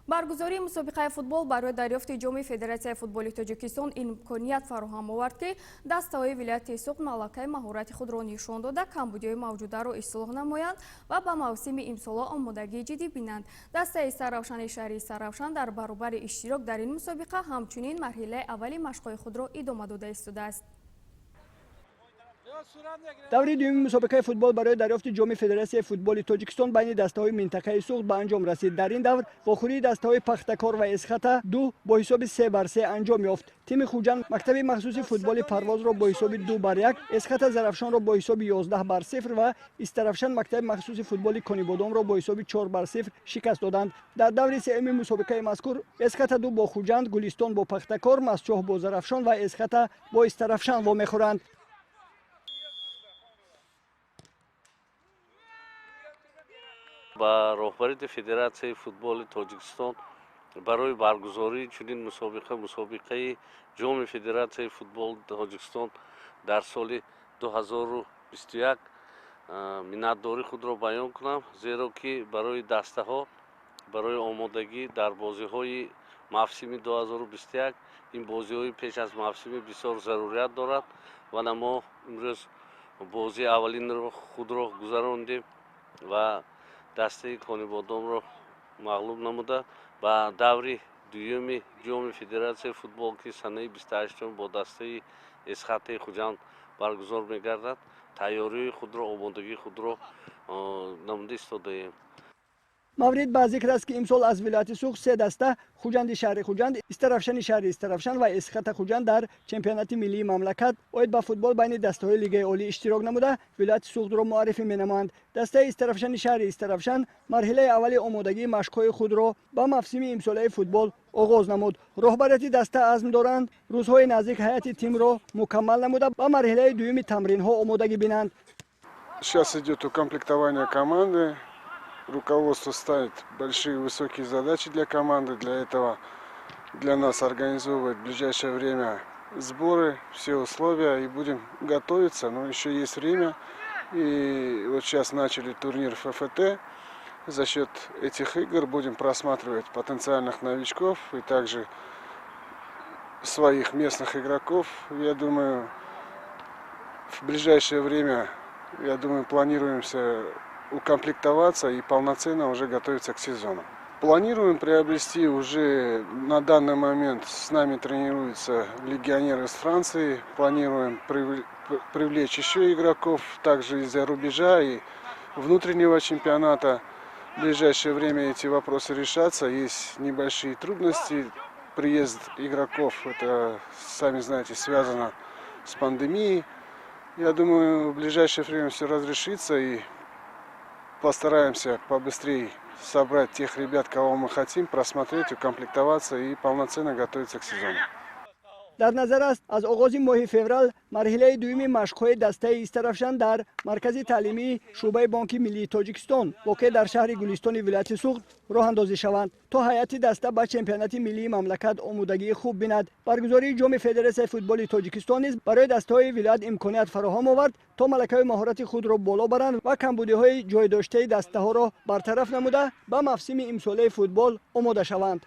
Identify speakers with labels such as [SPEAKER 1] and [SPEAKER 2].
[SPEAKER 1] Баргузории мусобиқаи футбол барои дарёфти Ҷоми Федератсияи футболи Тоҷикистон имконият фароҳам овард, ки дастаҳои вилояти Суғд малакаи маҳорати худро нишон дода, камбудиҳои мавҷударо ислоҳ намоянд ва ба мавсими имсола омодагии ҷиддӣ бинанд. Дастаи Истаравшани шаҳри Истаравшан дар баробари иштирок дар ин мусобиқа ҳамчунин марҳилаи аввали машқҳои худро идома дода истодааст.
[SPEAKER 2] Даври дуюми мусобиқаи футбол барои дарёфти Ҷоми Федератсияи футболи Тоҷикистон байни дастаҳои минтақаи Суғд ба анҷом расид. Дар ин давр вохӯрии дастаҳои Пахтакор ва Эсхата ду бо ҳисоби 3-3 анҷом ёфт. Тими Хуҷанд мактаби махсуси футболи Парвозро бо ҳисоби 2-1, Эсхата Зарафшонро бо ҳисоби 11-0 ва Истаравшан мактаби махсуси футболи Конибодомро бо ҳисоби 4-0 шикаст доданд. Дар даври сеюми мусобиқаи мазкур Эсхата ду бо Хуҷанд, Гулистон бо Пахтакор, Мастчоҳ бо Зарафшон ва Эсхата бо Истаравшан вомехӯранд.
[SPEAKER 3] Ба роҳбарияти Федератсияи футболи Тоҷикистон барои баргузории чунин мусобиқа, мусобиқаи Ҷоми Федератсияи футболи Тоҷикистон дар соли 2021, миннатдорӣ худро баён кунам, зеро ки барои дастаҳо барои омодагӣ дар бозиҳои мавсими 2021 ин бозиҳои пеш аз мавсимӣ бисёр зарурият дорад. Ва мо имрӯз бозии аввалинро худро гузарондем ва дастаи Конибодомро мағлуб намуда, ба даври дуюми Ҷоми Федератсияи футбол, ки санаи 28 бо дастаи Эсхатаи Хуҷанд баргузор мегардад, тайёрии худро, омодагии худро намуда истодаем.
[SPEAKER 2] Маврид ба зикр аст, ки имсол аз вилояти Суғд се даста: Хуҷанди шаҳри Хуҷанд, Истаравшани шаҳри Истаравшан ва Эсхата Хуҷанд дар чемпионати миллии мамлакат оид ба футбол байни дастаҳои Лигаи олӣ иштирок намуда, вилояти Суғдро муаррифӣ менамоянд. Дастаи Истаравшани шаҳри Истаравшан марҳилаи аввали омодагии машқҳои худро ба мавсими имсолаи футбол оғоз намуд. Роҳбарияти даста азм доранд, рӯзҳои наздик ҳайати тимро мукаммал намуда, ба марҳилаи дуюми тамринҳо омодагӣ бинанд.
[SPEAKER 4] Сейчас идет укомплектование команды. Руководство ставит большие высокие задачи для команды. Для этого для нас организовывает в ближайшее время сборы, все условия, и будем готовиться. Но еще есть время. И вот сейчас начали турнир ФФТ. За счет этих игр будем просматривать потенциальных новичков и также своих местных игроков. Я думаю, в ближайшее время, я думаю, планируемся укомплектоваться и полноценно уже готовиться к сезону. Планируем приобрести уже на данный момент, с нами тренируются легионеры из Франции. Планируем привлечь еще игроков, также из-за рубежа и внутреннего чемпионата. В ближайшее время эти вопросы решатся. Есть небольшие трудности. Приезд игроков, это, сами знаете, связано с пандемией. Я думаю, в ближайшее время все разрешится, и постараемся побыстрее собрать тех ребят, кого мы хотим, просмотреть, укомплектоваться и полноценно готовиться к сезону.
[SPEAKER 2] Дар назар аст, аз оғози моҳи феврал марҳилаи дуюми машқҳои дастаи Истаравшан дар маркази таълимии шӯъбаи Бонки миллии Тоҷикистон, воқеъ дар шаҳри Гулистони вилояти Суғд, роҳандозӣ шаванд, то ҳайати даста ба чемпионати миллии мамлакат омодагии хуб бинад. Баргузории Ҷоми Федератсияи футболи Тоҷикистон низ барои дастаҳои вилоят имконият фароҳам овард, то малакаи маҳорати худро боло баранд ва камбудиҳои ҷойдоштаи дастаҳоро бартараф намуда, ба мавсими имсолаи футбол омода шаванд.